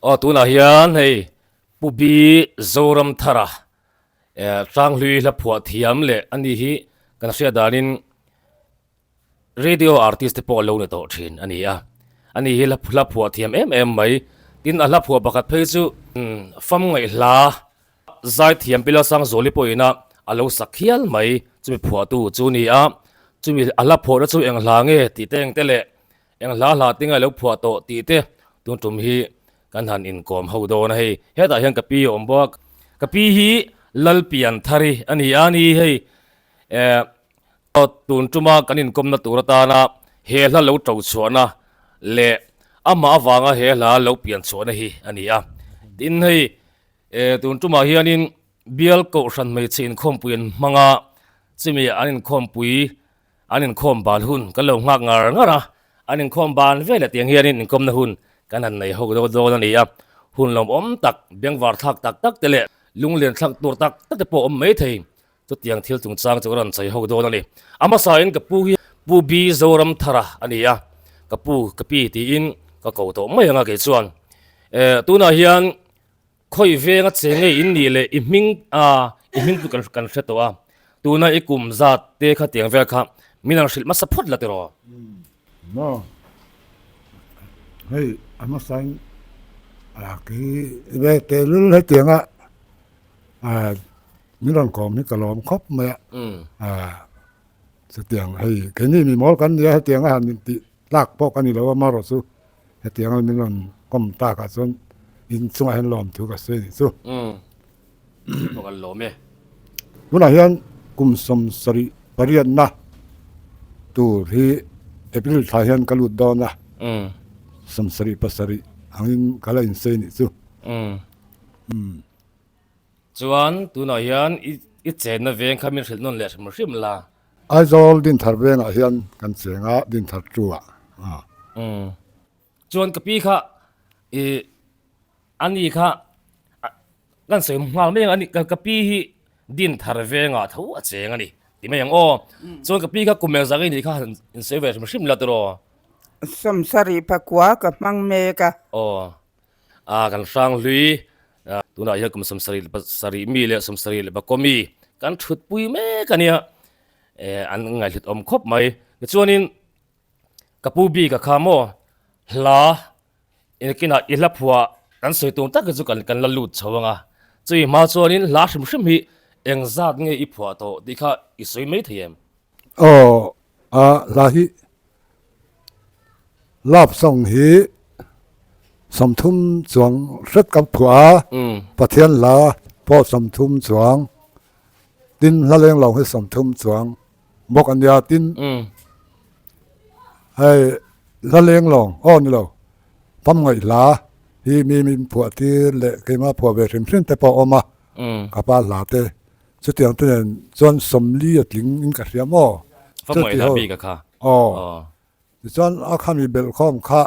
Aw tunah hian hei Pu B Zoramthara eh Hranghlui hla phuah thiam leh a ni hi kan hriat danin Radio artist te pawh a lo ni tawh thin a ni a, a ni hi hla phuah thiam em em mai. Tin a hla phuah pakhat phei chu fam ngaih hla zai thiam Pila Sangzuali pawhin a a lo sak hial mai chumi phuahtu chu a ni a, chumi a hla phuahna chu eng hla nge tih te eng te leh eng hla hla te nge a lo phuah tawh tih te tun tum hi kan han inkawm ho dawn a hei. Hetah hian ka pi a awm bawk, ka pi hi Lalpianthari a ni a ni hei eh. Tun tuma kan inkawmna tur atana he hla lo to chhuahna leh amah avanga he hla lo pian chhuahna hi a ni a. Tin hei tun tumah hianin bial kohhran hmeichhe inkhawmpui an hmang a, chumi an inkhawmpui an inkhawm ban hun kan lo nghak ngar ngar a, an inkhawm ban veleh tiang hianin inkawmna hun kan han nei ho dawn dawn a ni a. Hun lawmawm tak, bengvar thlak tak tak te leh lunglen thlak tur tak tak te pawh a awm maithei. Chutiang thil chungchang chu ka rawn sawi ho dawn a ni. A hmasain ka pu hi Pu B Zoramthara a ni a, ka pu, ka pi tiin ka ko tawh mai ang a kei chuan. Eh, tunah hian khawi venga che ngei in nih leh i hming a, i hming chu kan kan hre tawh a. Tuna i kum zat te kha tiang vel kha min ang hrilh hmasa phawt la tiraw? Maw? Hei a hmasain a kei ve tehlul hetianga a Min rawn kawm hi ka lawm khawp mai a, chutiang hei keini mi mawl kan nia hetiang a han intih tlak pawh ka ni lo a marawh chu hetiang a min rawn kawm tak ah chuan in chungah hian lawm thu ka sawi a nih chu. Pawh kan lawm e. Tunah hian kum 78 pariatna tur hi April thla hian ka lut dawn a, 77 angin ka la insei a nih chu. Chuan tunah hian i i chenna veng kha min hrilh nawn leh hrim hrim la. Aizawl Dinthar vengah hian kan cheng a, Dinthar tu ah. Umm. Chuan ka pi kha i ani kha kan sawi nghal mai ang a ni ka pi hi Dinthar vengah tho a cheng a ni ti mai ang aw. Chuan ka pi kha kum engzah nge nih kha han insawi ve hrim hrim la tiraw. 70 pakua ka hmang mek a. Aw. A kan hrang hlui tunah hian kum 77 mi leh 71 mi kan thutpui mek a nia eh an ngaihhlut awm khawp mai tichuanin ka pu bik a kha maw hla engkinah i hla phuah kan sawi tur tak hi chu kan kan la lut chho ang a chumi hma chuanin hla hrim hrim hi engzat nge i phuah tawh tih kha i sawi mai thei em? Aw a hla hi Love song hi 30 chuang hret ka phuah a, Pathian hla pawh 30 chuang, tin hla leng lo hi 30 chuang bawk a nia, tin hei hla leng lo aw ni lo pamngaih hla hi mi min phuah tir leh keimah phuah ve hrim hrim te pawh a awm a, ka pa hla te chutiang te nen chuan 40 a tling in ka hria maw? Pamngaih hla bik a kha. Aw. Tichuan a khami belhkhawm kha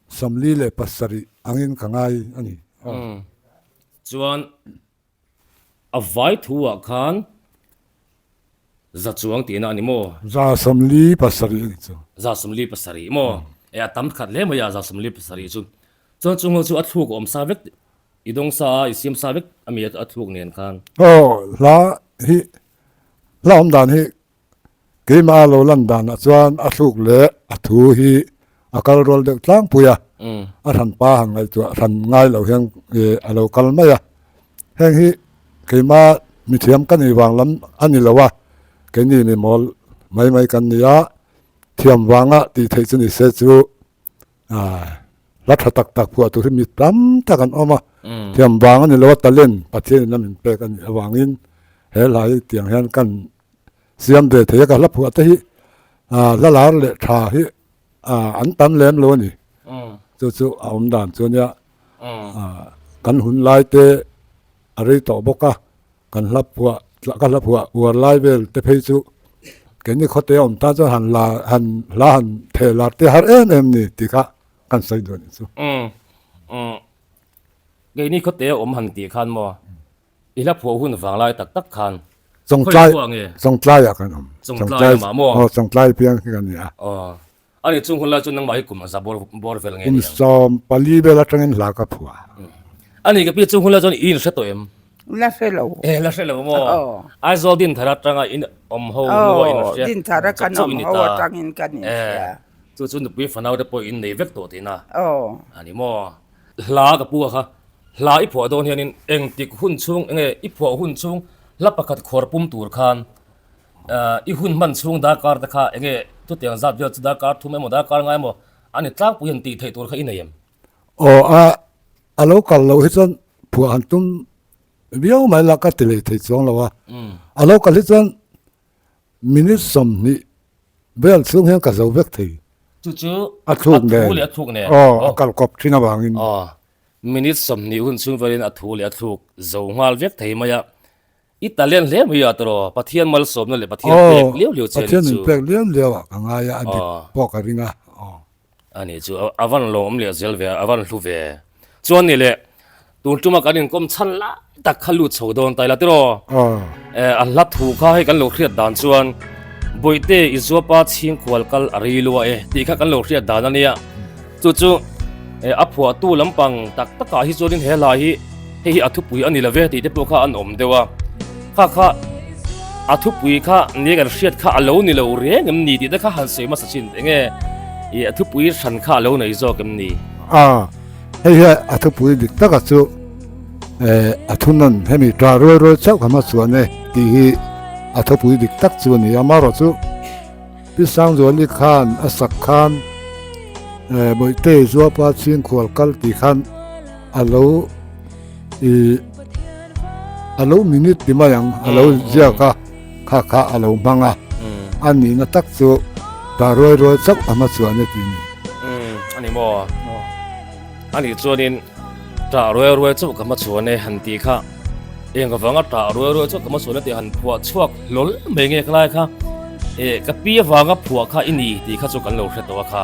47 angin ka ngai a ni. Chuan a vai thu ah khan za chuang tihna a ni maw? 47 a ni chu. 47 maw? E a tam khat hle mai a 47 chu. Chuan chung ho chu a thluk a awm sa vek i dawng sa a i siam sa vek a mi a thluk nen khan. Aw hla hi hla awm dan hi Keimah a lo lan danah chuan a thluk leh a thu hi a kal rual deuh tlangpui a, a hranpa han ngaihtuah hran ngai lo hian a lo kal mai a. Heng hi keimah mithiam ka nih vang lam a ni lo a, keini mi mawl mai mai kan ni a, thiam vanga tih theih chu ni se chu hla tha tak tak phuah tur hi mi tam tak an awm a, thiam vang a ni lo a, talent Pathian in a min pek a nih avangin he hla hi tiang hian kan Siam ve thei a ka hla phuah te hi hla lar leh tha hi an tam lem lo a ni. Chu chu a awm dan chu a nia. Kan hun lai te a rei tawh bawk a, kan hla phuah ka hla phuah uar lai vel te phei chu keini khawte a awm tan chuan han la han hla han theh lar te har em em ni tih kha kan sawi duh a nih chu. Keini khawte a awm han tih khan maw I hla phuah hun vang lai tak tak khan Chawngtlai khawi khua nge? Chawngtlai ah kan awm. Chawngtlai lamah maw? Aw Chawngtlai piang hi kan ni a. Aw. Ani chung hun lai chu nangmah hi kum za bawr bawr vel nge Kum ni ang? 14 vel atangin hla ka phuah. Ani ka pi chung hun lai chuan i inhre tawh em? La hre lo. Eh la hre lo maw? Aw. Aizawl Dinthar atanga in awm ho hnuah in Aw, hria Dinthar a kan chauh awm i ni ho ta. atangin kan inhria. Eh, chu chu nupui fanau te pawh in nei vek tawh tihna Aw. a ni maw? Hla ka pu a kha, hla i phuah dawn hianin engtik hun chhung enge i phuah hun chhung hla pakhat khuar pum tur khan I hun hman chhung darkar te kha enge chutiang zat vel chu darkar thum emaw darkar ngai emaw a ni tlangpui han tih theih tur kha i nei em? Aw a, a lo kal loh hi chuan phuah han tum viau mai la ka ti leh thei chuang lo a, a lo kal hi chuan minute 20 vel chhung hian ka zo vek thei. Chu chu a thluk nen, a thu leh a thluk nen. Aw a kal kawp thin avangin. Aw minute 20 hun chhung velin a thu leh a thluk zo nghal vek thei mai a. I talent hle mai a tawh, Pathian malsawmna leh Pathian pek liau liau che a nih Pathian chu. min pek liau liau ah ka ngai a, a dik pawh ka ring a. A nih chu, a van lawmawm leh zel ve a, a van hlu ve. Chuan ni leh, tun tuma kan inkawm chhan lai tak kha lut chho dawn ta ila tiraw? A hla thu kha hei kan lo hriat dan chuan, Bawihte i zuapa chhingkual kal a rei lua e tih kha kan lo hriat dan a nia. Chu chu a phuahtu lampang tak takah hi chuanin he hla hi hei hi a thupui a ni lo ve tih te pawh kha an awm deuh a, kha kha a thupui kha nia kan hriat kha a lo ni lo reng em ni tih te kha han sawi hmasa chin eng nge ih a thupui hran kha a lo nei zawk em ni? A, hei hi a thupui dik taka chu eh a thunawn hemi ṭah rual rual chauh kha hmachhuan e tih hi a thupui dik tak chu a ni a, amaherawhchu Pi Sangzuali khan a sak khan Bawihte Zuapa chhingkhual kal tih khan a lo ih a lo minute ti mai ang a lo ziak a kha kha a lo hmang a a nihna tak chu dah ruai ruai chauh a hmachhuan e tih a ni. Umm a ni maw? A nih chuanin ṭah ruai ruai chauh ka hmachhuan e han tih kha eng avanga ṭah ruai ruai chauh ka hmachhuan e tih han phuah chhuak hlawl mai nge khalai kha eh ka pi avanga phuah kha i ni tih kha chu kan lo hre tawh a kha.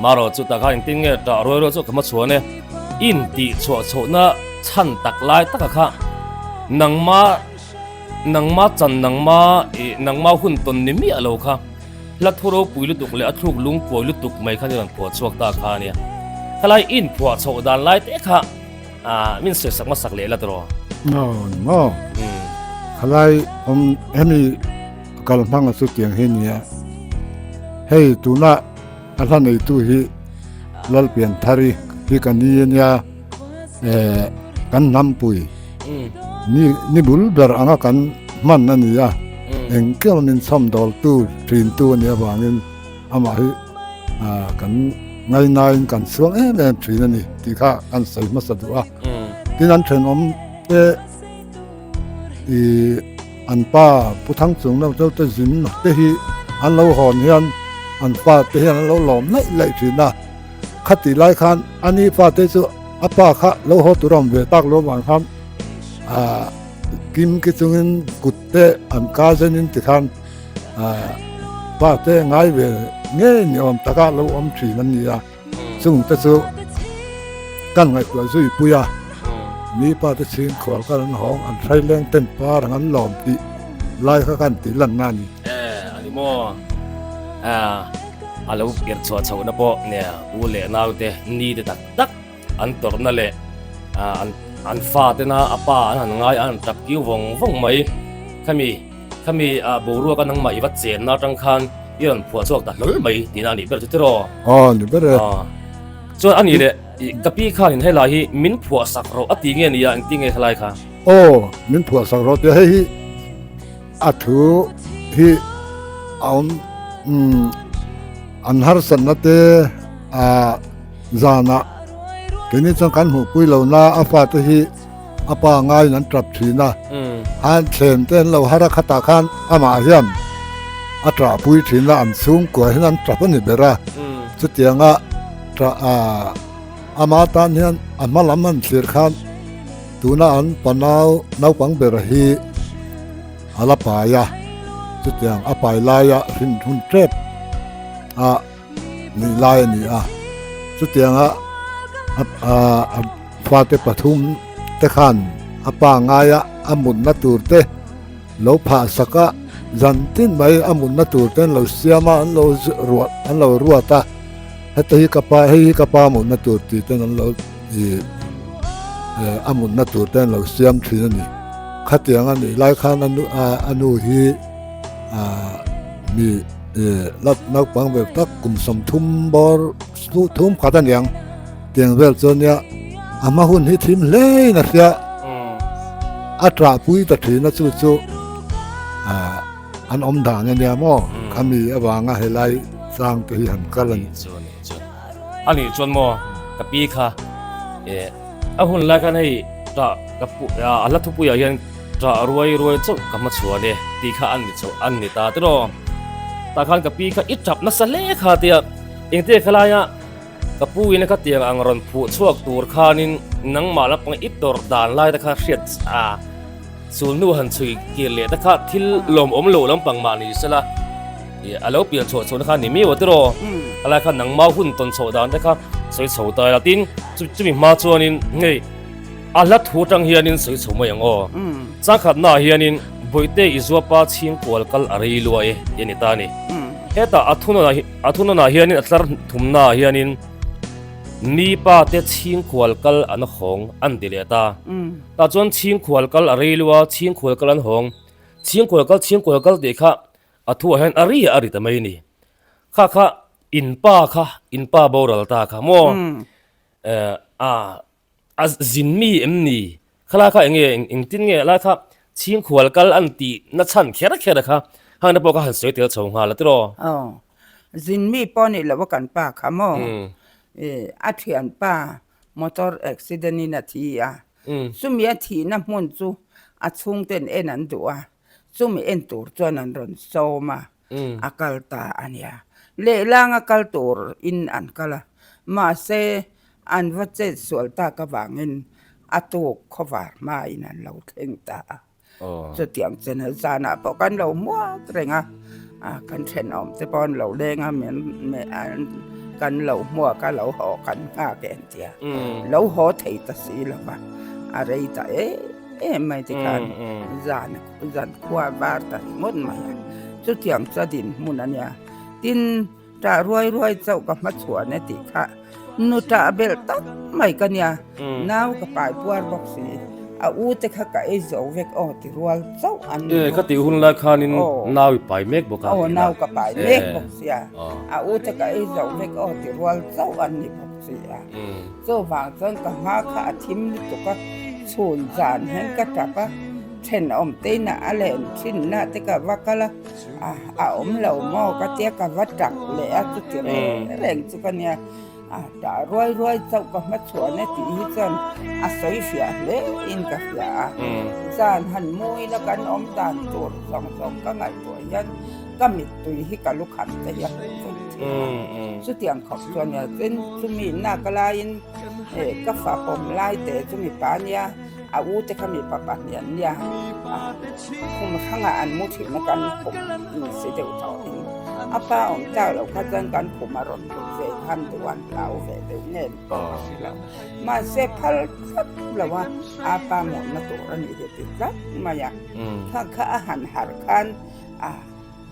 Marawh chu tah khan engtin nge ṭah ruai ruai chauh ka hmachhuan e in tih chhuah chhohna chhan tak lai taka kha nangma nangma chan nangma ih nangma hun tawn ni miah lo kha. Hla thu ropui lutuk leh a thluk lungkuai lutuk mai khan i rawn phuah chhuak ta kha a nia. Khalai in phuah chhoh dan lai te kha min sawi sak hmasak leh la tawh. No no. Khalai awm hemi kal hmanga chu tiang hi nia. Hei tuna a hla neitu hi Lalpianthari hi ka ni a nia. Eh kan hnampui ni ni bul ber anga kan hman a ni a engkim min chhawm dawltu thintu a nih avangin amah hi ah kan ngainain kan chhuang em em thin a ni tih kha kan sawi hmasa duh a tin an thenawm te ih an pa Pu Thangchung deuh deuh te zin te hi an lo hawn hian an pa te hian an lo lawm laih laih thin a. Khatih lai khan a ni fate chu a pa kha lo haw tur a awm ve tak lo vang khan ah kim ki chungin kut te an ka zenin tikhan ah pa te ngai ve ngei ni awm taka lo awm thin an ni a, chung te chu kan ngaihtuah zui pui a, ni pa te chhing khual khan an hawng an hrai leng ten par ang an lawm tih lai kha kan tih lanna a ni. Eh a ni maw? Ah. A lo irh chhuah chhohna pawh nia u leh naute ni te tak tak an tawrhna leh an an fatena a pa an han ngai a an tap kiu vawng vawng mai. Khami khami ah boruaka nangmah i va chenna atang khan i rawn phuah chhuak ta hlawl mai tihna a nih ber chu tiraw? Aw ni ber e. Aw chuan a nih leh ka pi khanin helai hi min phuah sak rawh a ti nge nia engtin nge khalai kha? Aw min phuah sak rawh tia hei hi. A thu hi a awm an harsatna te a zanah keini chuan kan hmuhpui lo na a fate hi a pa ngaiin an tap thin a an thlen te an lo har a khatah khan amah hian a ṭahpui thin a an chhungkua hian an ṭap a ni ber a chutianga ṭah ama tan hian a hma lam an thlir khan Tuna an panau naupang ber hi a la pai a, chutiang a pai laia hrin hun tep a nih lai a ni a, chutianga a fate pathum te khan a pa ngaia a mutna tur te lo phah sak a. Zan tin mai a mutna tur te an lo siam a, an lo ruat an lo ruat a, heta hi ka pa hei hi ka pa mutna tur tih ten an lo ih a mutna tur te an lo siam thin a ni. Khatiang a nih lai khan a nu a nu hi ah mi ih la naupang ve tak kum 30 bawr thum khat a niang tiang vel chuan nia a hma hun hi thim hle in a hria a ṭah pui ta ṭhin a chu chu ah an awm dan a nia maw khami avanga helai chang te hi han kal a ni. A nih chuan maw ka pi kha eh a hun lai khan hei ṭah ka pu a hla thupuiah hian ṭah ruai ruai chauh ka hma chhuan e tih kha an ni chauh an ni ta tiraw tah khan ka pi kha i ṭap nasa hle kha tia engte khalaia Ka pu in ka tiang ang rawn phuh chhuak tur khanin nangmah lampang i tawrh dan lai te kha hriat a, sulhnu han chhui kir leh te kha thil lawmawm lo lampang mah ni sela ih a lo pian chhuah chhuahna kha ni miau a tiraw? A lai khan nangmah hun tawn chhoh dan te kha sawi chho ta ila tin chumi hma chuanin hei a hla thu atang hianin sawi chho mai ang aw. Changkhatnaah hianin Bawihte i zuapa chhingkual kal a rei luai e tih a ni ta a ni. Hetah a thunawnah hi. A thunawnah hianin a tlar thumnaah hianin mi pa te chhingkhual kal an hawng an ti leh ta. Tah chuan chhingkhual kal a rei lu a, chhingkhual kal an hawng. Chhingkhual kal chhingkhual kal tih kha a thuah hian a ri a ri ta mai a ni. Kha kha in pa kha in pa boral ta kha maw? Eh a A zin mi em ni? Khalai kha eng nge, engtin nge lai kha chhingkhual kal an tih na chhan kher kher a kha, hangna pawh kha han sawi tel chho nghal a tiraw? Aw, zin mi pawh nih loh a kan pa kha maw? A thianpa motor accident in a thi a, chumi a thihna hmun chu a chhungten en an duh a, chumi en tur chuan an rawn sawm a, a kal ta a nia. Lehlanga kal tur in an kal a, mahse An va chet sual tak avangin a tuk khawvar hmain an lo thleng ta a. Chutiang channel zanah pawh kan lo hmuak reng a, kan thenawm te pawh an lo leng a, kan lo hmuak a, lo haw kan nghak e an ti a. Lo haw thei ta si lo va, a rei ta em em mai tikhan zan zan khua var ta ringawt mai a. Chutiang chu a dinhmun a nia. Tin. Ṭah ruai ruai chauh ka hma chhuan e tih kha nu ṭah belh tak mai ka nia, nau ka pai puar bawk si, a u te kha ka ei zo vek aw ti rual chauh an ni bawk. Ka tih hun lai khanin nau i pai mek bawk a. Aw nau ka pai mek bawk sia, a u te ka ei zo vek aw ti rual chauh an ni bawk si a. Chuvang chuan ka hma kha a thim lutuk a, chhun zan hian ka ṭap a, thenawm tein a len thinna te ka va kal a. A a awm lo maw ka tia ka va tak leh a chuti reng reng chu ka nia a tah ruai ruai chauh ka hma chhuan e tih hi chuan a sawi fiah hle in ka hria a zan han muin a kan awm dan tur zawng zawng ka ngaihtuah hian ka mittui hi ka lukham te hi a hmuh vek thin a chutiang khawp chuan nia tin chumi nak laiin eh ka fa pawm lai te chu mipa nia. A u te kha mipa pahnih an nia, khum hrangah an mu thin a kan khum insi deuh thawhin a pa awm tak loh kha chuan kan khum a rawn lut ve khan duh an hlau ve deuh nge ni pawh ka hre lo. Mahse phal tlat lo a, a pa mawhna tur a nih hi ti tlat mai a, kha kha a han harh khan a.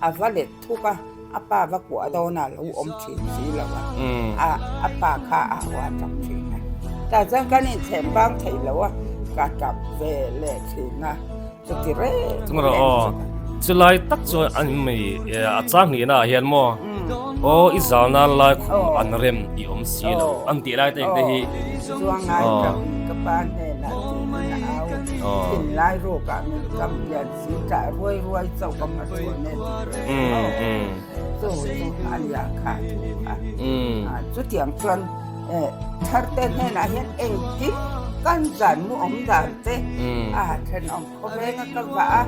A va let thuk a, a pa va kuah dawn a lo awm thin si lo a, a a pa kha a au a tap thin a. Tah chuan kan inthlem bang thei lo a, ka tap ve leh thin a, chuti reng Chung rawh aw, chulai tak chuan an mi a chang hnihna ah hian maw aw i zal nan lai khum an rem i awm si lo an tih lai te engte hi. Chuang ngai tap ka pa hnenah tiin a au thin lai rukah min kam hian. Tah ruai ruai chauh ka hma chuan e tih reng maw? Chu chu a nia kha thu kha. Chutiang chuan tharte hnenah hian engkim kan zan mu awm dan te a thenawm khawvenga ka vah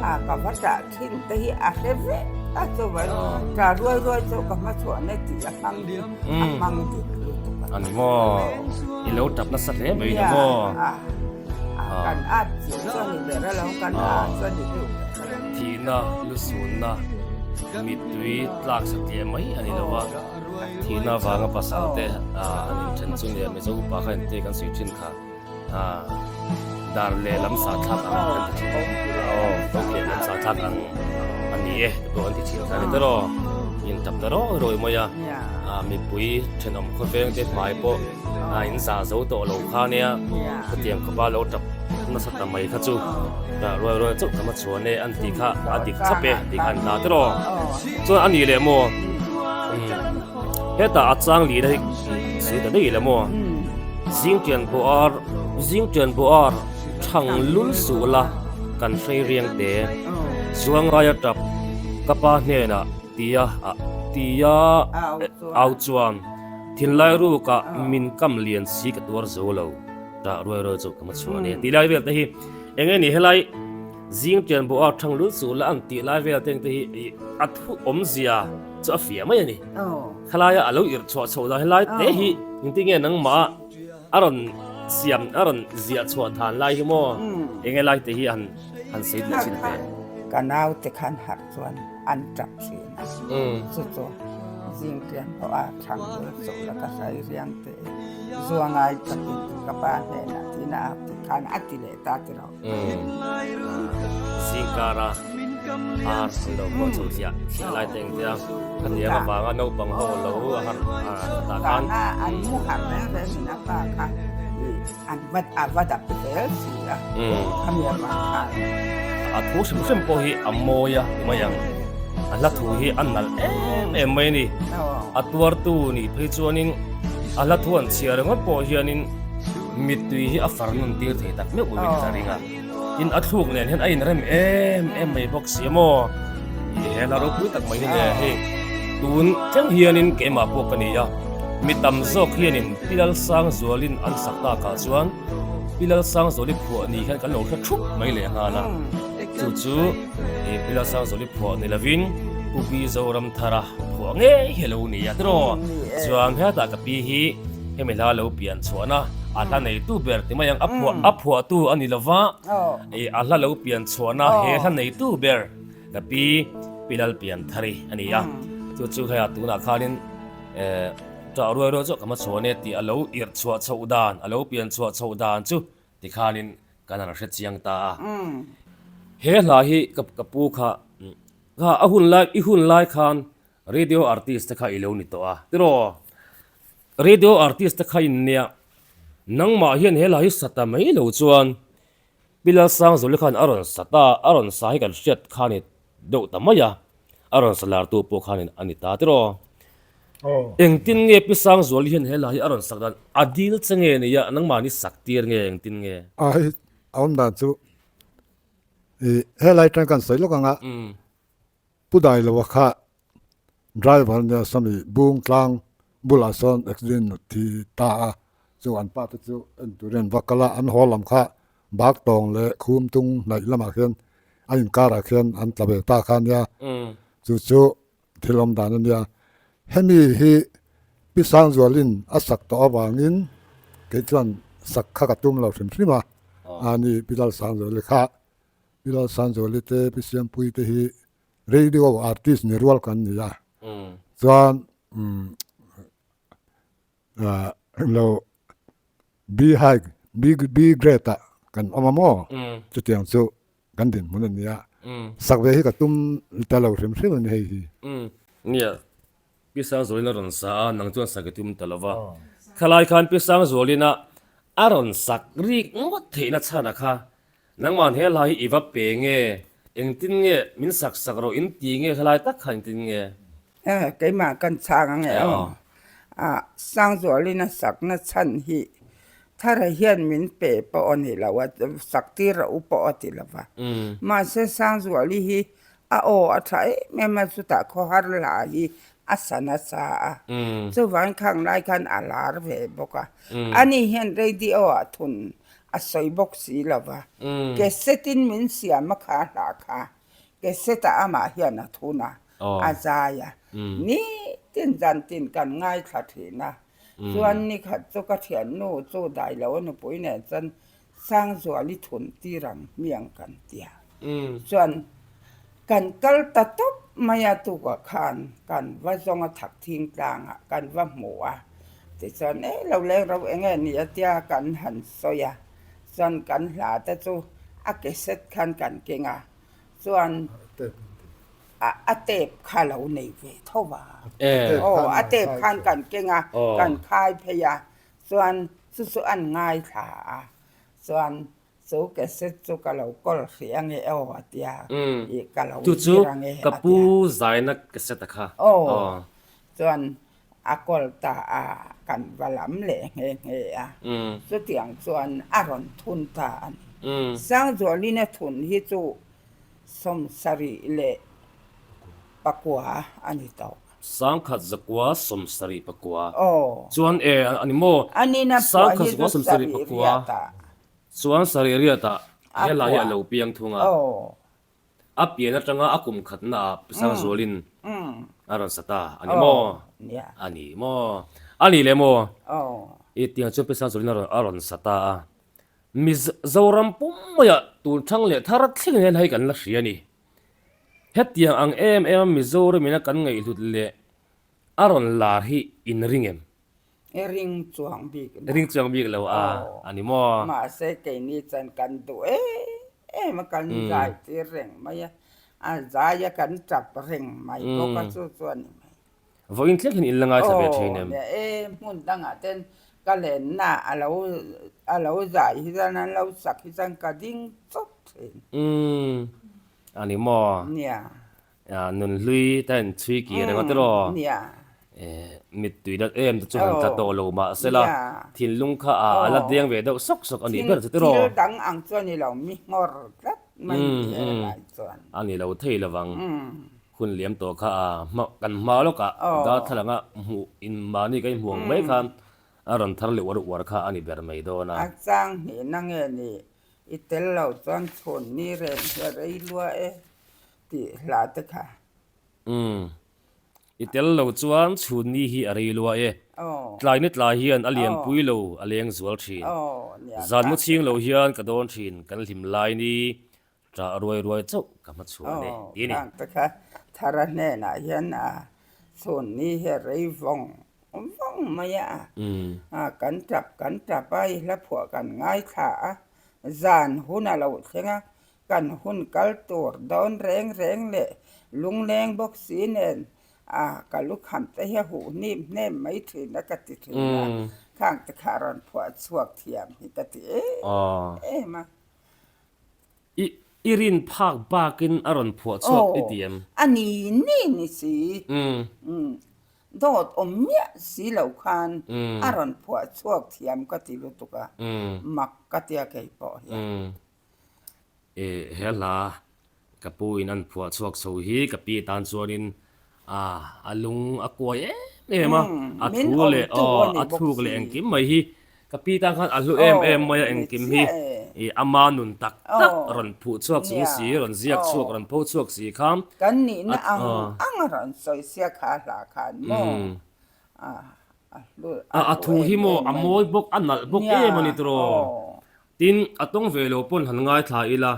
a, ka va tah thin te hi a hre vek a chuvan tah ruai ruai chauh ka hma chuan e tih a hmang hi a hmang dik lutuk a ni maw? I lo tap nasa hle mai ni maw? Kan at chiah chu a ni ber a lo, kan at chu a ni deuh ber a lo. Thihna, lusunna, mittui tlak satliah mai a ni lo va, thihna avanga pasal te an inthen chu nia Mizo upa kha engte kan sawi thin kha dar lehlam sa thlak ang kan ti thin. Aw, lehlam sa thlak ang a ni. ni e te pawh an ti thin kha a ni tawh aw. In tap ta rawi rawi mai a, mipui thenawm khawveng te hmai pawh a in zah zo tawh lo kha nia, khatiang khawpa lo tap nasa ta mai kha chu ruai ruai chauh tam a chhuan e an tih kha a dik thlap e tih kha an ta tawh aw. Chuan a nih leh maw hetah a chang lih na hi sawi ta daih ila maw zing tian pawh ar zing tian pawh ar Thang lul suh la kan hrei riang te. Zuangaia tap ka pa hnenah tia tia au chuan thinlai rukah min kam lian si ka tuar zo lo tah ruai ruai chu ka ma chhuah a ni. Tih lai vel te hi eng nge ni helai zing tian bawh a thang lul suh la an tih lai vel te hi a thu awmzia chu a fiah mai a ni. Khalaia a lo irh chhuah chhoh dan helai te hi engtin nge nangmah A rawn siam, a rawn ziah chhuah than lai hi maw? Eng nge lai te hi han han sawi duh chin teh? Ka naute khan harh chuan an tap thin a, chu chu zing tiang pawh a thang bul chauh la ka hrai riang teh e, zua ngai takin ka pa hnenah tiin a ak tih khan a ti leh ta tiraw. Zing kara ar an lo pawh chho chiah chiah lai te engtia khatiang avanga naupang ho lo a har tah khan. Zana an mu har reng reng in a pa kha an va a va dap zel si a khami avang khan. A thu hrim hrim pawh hi a mawi a ti mai ang a hla thu hi a nalh em em mai a ni a tuartu nih phei chuanin a hla thu an chhiar ringawt pawh hianin Mittui hi a far nun tir thei tak meuh meuhin ka ring a, tin a thluk nen hian a inrem em em mai bawk si a maw? Ih he hla ropui tak mai hi nia hei tun thleng hianin keimah pawh ka ni a, mi tam zawk hianin Pi Lalsangzualin an sak takah chuan Pi Lalsangzuali phuah ni hian kan lo hre thup mai leh nghal a, chu chu ih Pi Lalsangzuali phuah ni lovin Pu Pi Zoramthara phuah ngei hi a lo ni a tiraw? Chuan hetah ka pi hi. Hemi hla lo pian chhuahna a hla neitu ber ti mai ang a phuah a phuahtu a ni lova ih a hla lo pian chhuahna he hla neitu ber ka pi pi lal pian thari a ni a chu chu hei a tunah khanin eh ṭah ruai ruai chu ka hma chhuan e tih a lo irh chhuah chhoh dan a lo pian chhuah chhoh dan chu tikhanin kan han hre chiang ta a he hla hi ka ka pu kha kha a hun lai i hun lai khan Radio artist te kha i lo ni tawh a tiraw? Radio artist te kha in nia nangmah hian he hla hi sa ta mai lo chuan Pi Lalsangzawli khan a rawn sa ta a rawn sa hi kan hriat kha ni deuh ta mai a a rawn sa lar tu pawh khan a ni ta tiraw? Engtin nge Pi Sangzuali hian he hla hi a rawn sak dan a dil che nge nia nangmahni sak tir nge engtin nge? A hei a awm dan chu ih helai atang kan sawi lawk ang a. Pu Dailoa kha driver nia sawmi bung tlang bulah sawn accident a thi ta a, chu an pa te chu en turin an va kal a, an haw lam kha bak tawng leh khum tung hnaih lamah khian a inkarah khian an tla ve ta kha ania, chu chu thil awm dan ania. Hemi hi Pi Sangzualin a sak tawh avangin kei chuan sak kha ka tum lo hrim hrim a, ani Pi Lalsangzuali kha Pi Lalsanzuali te Pi Siampui te hi radio artist ni rual kan ni a, chuan englo B high B grade ah kan awm a maw chutiang chu kan dinhmun a ni a, sak ve hi ka tum ta lo hrim hrim a ni hei hi. Nia, Pi Sangzualin a rawn sa a, nang chuan sak i tum ta lo va. Khalai khan Pi Sangzualin a a rawn sak rik ngawt theihna chhan a kha Nangman he hla hi i va pe nge? Engtin nge min sak sak rawh in ti nge helai tak kha engtin nge? E, keimah kan chhang ang e aw. A, Sangzualin a sakna chhan hi Thara hian min pe pawh a ni lo a, sak tir a u pawh a ti lo va. Mahse Sangzuali hi a aw a tha em em a, chutah khawhar hla hi a sa nasa a. Chuvangin khang lai khan a lar ve bawk a. Ani hian radio ah thun A sawi bawk si lo va. Cassette-in min siam a kha hla kha. Cassette-ah amah hian a thun a, a zai a. Nitin zantin kan ngaithla thin a. Chuan nikhat chu ka thiannu chu Dailoa nupui nen chuan Sangzuali thun tir ang hmiang kan ti a. Chuan kan kal ta tawp mai a tukah khan kan va zawng a thak thing tlangah kan va hmu a. Tichuan e lo leng ro eng nge ni a tia kan han sawi a, chuan kan hla te chu a cassette khan kan keng a, chuan. A tape kha lo nei ve tho va. Aw, a tape khan kan keng a, kan khai phei a, chuan chu chu an ngaithla a, chuan chu cassette chu ka lo kawl hrih ange aw a tia, ih ka lo zir ange a tia. Chu chu ka pu zaina cassette a kha. Aw, chuan a kawl ta a, kan va lam leh nghe nghe a, chutiang chuan a rawn thun ta a ni. Sangzualin a thun hi chu 74 a ni tawh. Sangkhat zakua 74. Aw. Chuan e a ni maw? A nina phuah hi chu sarih riatah. Chuan sarih riatah helai hi a lo piang thung a. Aw. A pian atanga a kum khatna ah Sangzualin a rawn sa ta a ni maw? Nia. A ni maw? A ni leh maw? Aw. I tiang chuan Pi Sangzualin a rawn sa ta a. Mizoram pum maiah tun thang leh thar thleng hian hei kan la hria a ni. Hetiang ang em em a Mizoram ina kan ngaihhlut leh a rawn lar hi in ring em? I ring chuang bik lo. Ring chuang bik lo a, a ni maw? Mahse keini chuan kan duh em em a, kan zai tir reng mai a, a zai a kan tap reng mai bawk a chu chu a ni mai. Vawiin thleng hian in la ngaithla ve thin em? Aw, nia e, hmun dangah ten ka lenna a lo a lo zai hi chuan an lo sak hi chuan ka ding chawp thin. Umm, a ni maw? Nia. Nunhlui ta in chhui kir eng a tiraw? Nia. Mittui dat em te chu han tla tawh lo mah se la, thinlung kha a la deng ve deuh sawk sawk a nih ber chu tiraw? Thil dang ang chu a ni lo, mi nghawr tlat mai ni he lai chuan. A ni lo thei lovang. Hun liam tawh kha a hma kan hma lawkah darthlalanga hmuh in mahni ka inhmu ang mai khan a rawn thar leh uar uar kha a ni ber mai dawn a. A chang hnihna nge ni i tel lo chuan chhun ni reng hi a rei lua e tih hla te kha. Umm. I tel lo chuan chhun ni hi a rei lua e. Tlai ni tlai hian a lian pui lo a leng zual thin. Zan mu chhing lo hian ka dawn thin kan hlim lai ni Ṭah ruai ruai chauh ka hma chhuah a ni, ti a ni. Khang te kha Thara hnenah hian a chhun ni hi a rei vawng vawng mai a, kan ṭap kan ṭap a, i hla phuah kan ngaithla a, zan hun a lo thleng a, kan hun kal tur dawn reng reng leh lungleng bawk si nen a ka lukham te hi a huh hnim hnem mai thin a ka ti thin a, khang te kha a rawn phuah chhuak thiam hi ka ti em em a. I i rin phak bakin a rawn phuah chhuak i ti em? Aw, a ni ni ni si. Dawt awm miah si lo khan a rawn phuah chhuak thiam ka ti lutuk a, mak ka tia kei pawh hian. I he hla Ka pu in an phuah chhuak chho hi ka pi tan chuanin a a lung a kuai em em a, a thu leh aw a thluk leh engkim mai hi ka pi tan khan a hlu em em mai a engkim hi ih ama nun tak tak rawn phuh chhuak chung si rawn ziak chhuak rawn pho chhuak si kha Kan nihna ang ang a rawn sawi sia kha hla khan maw a A thu hi maw a mawi bawk a nalh bawk em a ni tiraw? Tin, a tawng ve lo pawn han ngaithla ila,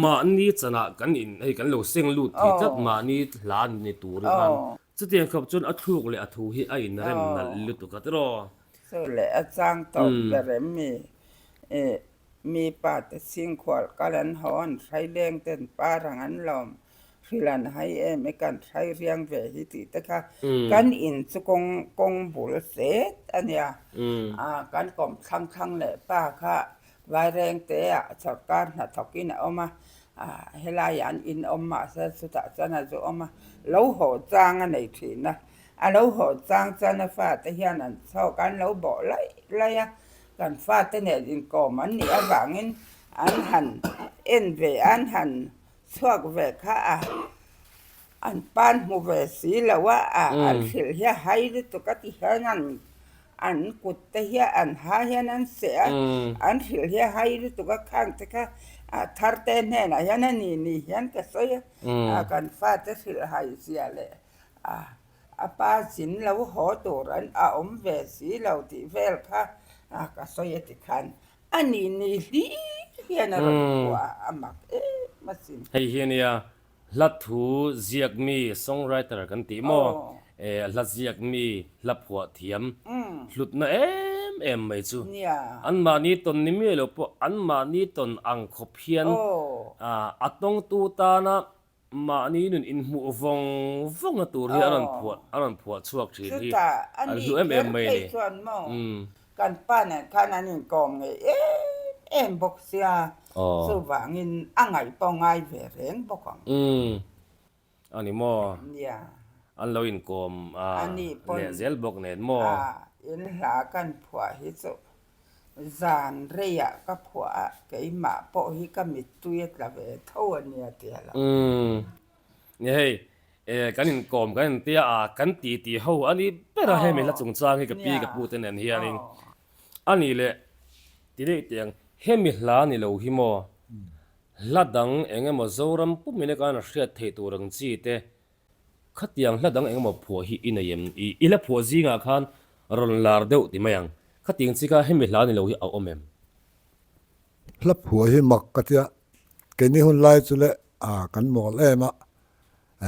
mahni chanah kan in hei kan lo seng lut thei tlat mahni hla ni tur khan chutiang khawp chuan a thluk leh a thu hi a inrem nalh lutuk a tiraw? Chu leh a chang tawp ber em mi? Mi pa te chhingkhual kal an haw an hrai leng ten parang an lawm Hrilh an hai em e kan hrai riang ve hi tih te kha kan in chu kawng kawng bul zet a nia. A kan kawm thlang thlang leh pa kha Vairengte ah sawrkar hnathawk in a awm a, a helai ah an in awm mahse chutah chuan a zu awm a, lo haw chang a nei thin a, a lo haw chang chuan a fate hian an chhawk a an lo bawh laih laih a, kan fate nen inkawm an nih avangin an han en ve a an han Chhuak ve kha a, an pan hmu ve si lo a, a an hrilh hi a hai lutuk a ti hian an an kut te hi an ha hian an seh a, an hrilh hi a hai lutuk a khang te kha a thar te hnenah hian a ni ni hian ka sawi a, a kan fate hrilh hai zia leh a a pa zin lo haw tur an a awm ve si lo tih vel kha a ka sawi a ti khan A nih ni hlir hian a rawn phuah a, a mak em asin. Hei hi a nia, hla thu ziak mi, song writer kan tih maw? Hla ziak mi, hla phuah thiam, hlutna em em mai chu. Anmahni tawn ni miah lo pawh anmahni tawn ang khawp hian a tawngtu tana. Mahni nun inhmuh vawng vawngna tur hi a rawn phuah a rawn phuah chhuak thin hi Chutah a an ni hlu em kher em mai a phei ni. chuan maw kan pa nen khan an inkawm ngei em em bawk sia, chuvangin a ngaih pawh ngai ve reng bawk ang. A ni maw? Nia. An lo inkawm A ni pawn leh zel bawk nen maw? A, in hla kan phuah hi chu zan reiah ka phuah a, keimah pawh hi ka mittui a tla ve tho a nia ti a lo. Umm. Ni hei, e, kan inkawm kan intia a, kan titi ho a ni ber a hemi hla chungchang hi ka pi ka pu te nen hianin. A nih leh ti daih teh ang, hemi hla ni lo hi maw? Hla dang eng emaw Zoram pumina khan a hriat theih tur ang chi te, khatiang hla dang eng emaw phuah hi i nei em? I i hla phuah zingah khan rawn lar deuh ti mai ang. Khatiang chi kha hemi hla ni lo hi a awm em? Hla phuah hi mak ka tia, keini hun lai chu le kan mawl em a,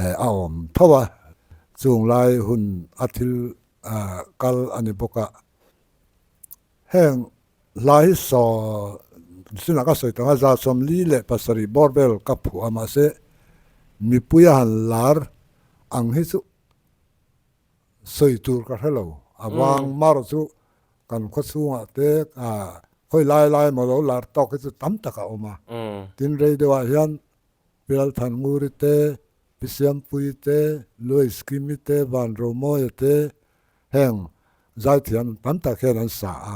a awm tho a, chung lai hun a thil kal a ni bawk a, heng Hla hi saw sinah ka sawi tawh a, 47 bawr vel ka phuah a, mahse mipui a han lar ang hi chu sawi tur ka hre lo. A vang mar chu kan khaw chhungah te khawi lai lai emaw lo lar tawk hi chu tam tak a awm a. Tin rei deuhah hian Pi Lalthannguri te, Pi Siampuii te, Louis Kimi te, Vanromawia te, Heng zaithiam tam tak hian an sa a,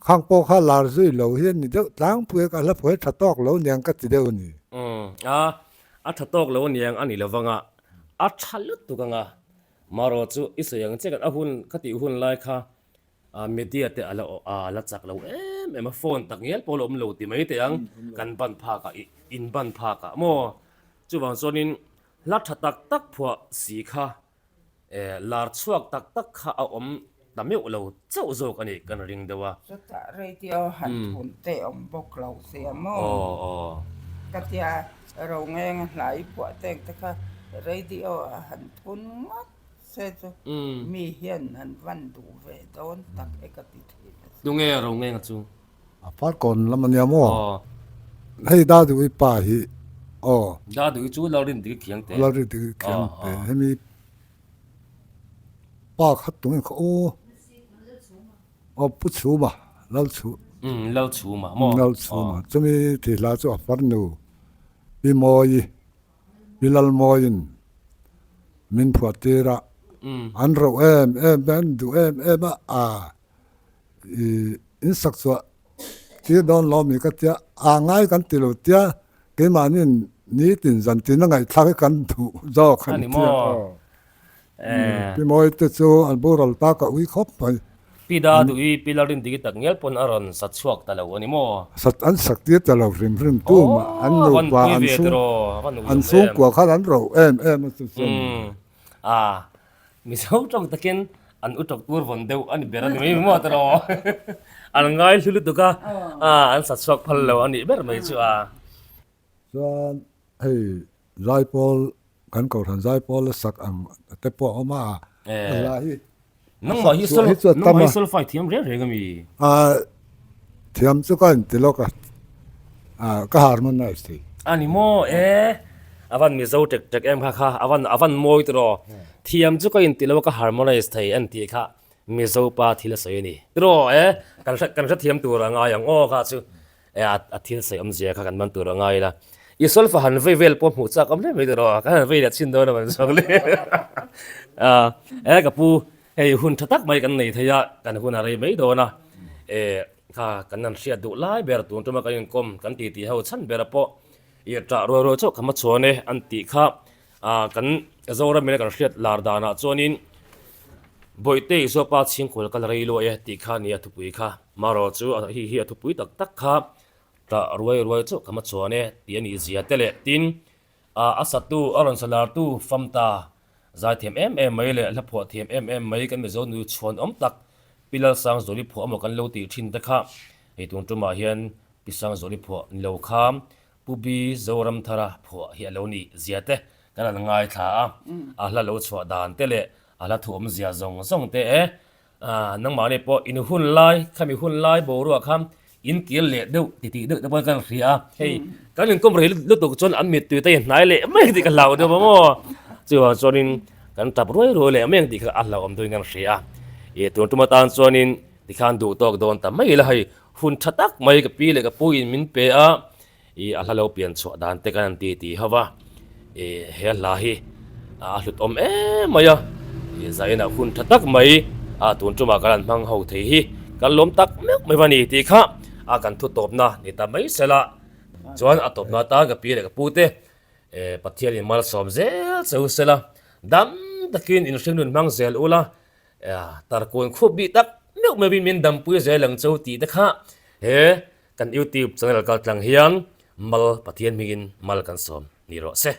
khang pawh kha lar zui lo hi a ni deuh tlangpui a, ka hla phuai tha tawk lo niang ka ti deuh a ni. A, a tha tawk lo niang a ni lo vang a, a tha lutuk ang a, marawh chu i sawi ang che kan a hun ka tih hun lai kha media te a la a la chak lo em em a, phone tak ngial pawh la awm lo ti mai teh ang, kan ban phak ah in ban phak ah maw, chuvang chuanin hla tha tak tak phuah si kha Lar chhuak tak tak kha a awm ta meuh lo chauh zawk a nih kan ring deuh a. Chutah radio han thun te awm bawk lo sia maw? Ka tia Rongenga hlai phuah teng te kha radio a han thun ngawt se chu mi hian an van duh ve dawn tak e ka ti thin a sin. Tunge Rongenga chu? A Farkawn lam a nia maw? Hei Daduhi pa hi aw. Daduhi chu Lalrindiki khiang te. Lalrindiki khiang te. Hemi pa kha tunge kha aw. Aw Pu Chhuma, Lalchhu. Umm Lalchhuma maw? Lalchhuma. Chumi thi hla chu a farnu Pi Mawi, Pi Lalmawiin min phuah tir a. An roh em em a, an duh em em a. I in sak chhuah tir dawn lo mi ka tia, a ngai kan ti lo tia keimahniin nitin zan tin a ngaihthlak hi kan duh zawk an tia. Pi Mawi te chu an boral ta ka ui khawp mai. Pi Daduhi, Pi Lalrindiki tak ngial pawn a rawn sa chhuak ta lo a ni maw? Sat an sak tir ta lo hrim hrim tu mah an nupa an chhung an chhungkua khan an roh em em a chu chuan. A Mizo tawng takin an u tawk tur vawn deuh a ni ber a ni mai maw ta rawh. An ngai hlu lutuk a, an sa chhuak phal lo a nih ber mai chu a. Chuan hei Zaipawl kan Kohhran Zaipawl a sak ang te pawh a awm a, a hla hi Nangmah hi sol nangmah hi solfai thiam reng reng a mi? A thiam chu ka inti lawk a, ka harmonize thei. A ni maw e, a van Mizo tek tek em kha kha, a van a van mawi tiraw. Thiam chu ka inti lo a ka harmonize thei an tih kha Mizo pa thil a sawi a ni. Tiraw e, kan hre kan hrethiam tur a ngai ang aw kha chu e a thil sawi awmzia kha kan man tur a ngai ila. I solfa han vei vel pawh hmuh chak awm hle mai tiraw, kan han vei leh chhin dawn a van zawk le. E ka pu hei hun tha tak mai kan nei thei a, kan hun a rei mai dawn a, e kha kan han hriat duh lai ber tun tuma kan inkawm kan ti tih ho chhan bera pawh i tah ruai ruai chauh ka hmachhawn e an tih kha kan Zoram ina kan hriat lar danah chuanin Bawihte Isua pa chhingkual ka la rei luai e tih kha a ni a thupui kha. Marawh chu hei hi a thupui tak tak kha tah ruai ruai chauh ka hmachhawn e tih a nih zia te leh tin a satu a rawn sa lartu Famta zaithiam em em mai leh hla phuah thiam em em mai kan Mizo nu chhuan awm tak Pi Lalsangzuali phuah emaw kan lo tih thin te kha hei tun tumah hian Pi Sangzuali phuah ni lo kha Pu Bi Zoramthara phuah hi a lo nih zia te kan han ngaithla a, a hla lo chhuah dan te leh a hla thu awmzia zawng zawng te e. Nangmahni pawh in hun lai, khami hun lai boruak kha In kir leh deuh ti tih deuh te pawh kan hria a, hei kan inkawm rei lutuk chuan an mittui te hnai leh mai ang tih ka hlau deuh a maw? Chuvang chuanin kan tap ruai ruai leh mai ang tih kha a hlauhawm deuhin kan hria a, ih tun tum atan chuanin tikhan duh tawk dawn ta mai ila hei hun tha tak mai ka pi leh ka pu in min pe a, Ih a hla lo pian chhuah dan te kan han ti ti ho va, ih he hla hi a hlut awm em mai a, ih zainah hun tha tak mai a tun tumah kan han hmang ho thei hi kan lawm tak meuh mai va ni tih kha a kan thu tawpna ni ta mai sela chuan a tawpna atan ka pi leh ka pu te eh Pathianin malsawm zel che u sela dam takin inhringnun hmang zel ula Tarkawn khup bih tak meuh meuhin min dampui zel ang cho tih te kha he kan YouTube channel kaltlang hian mal Pathian hmingin mal kan sawm ni rawh se.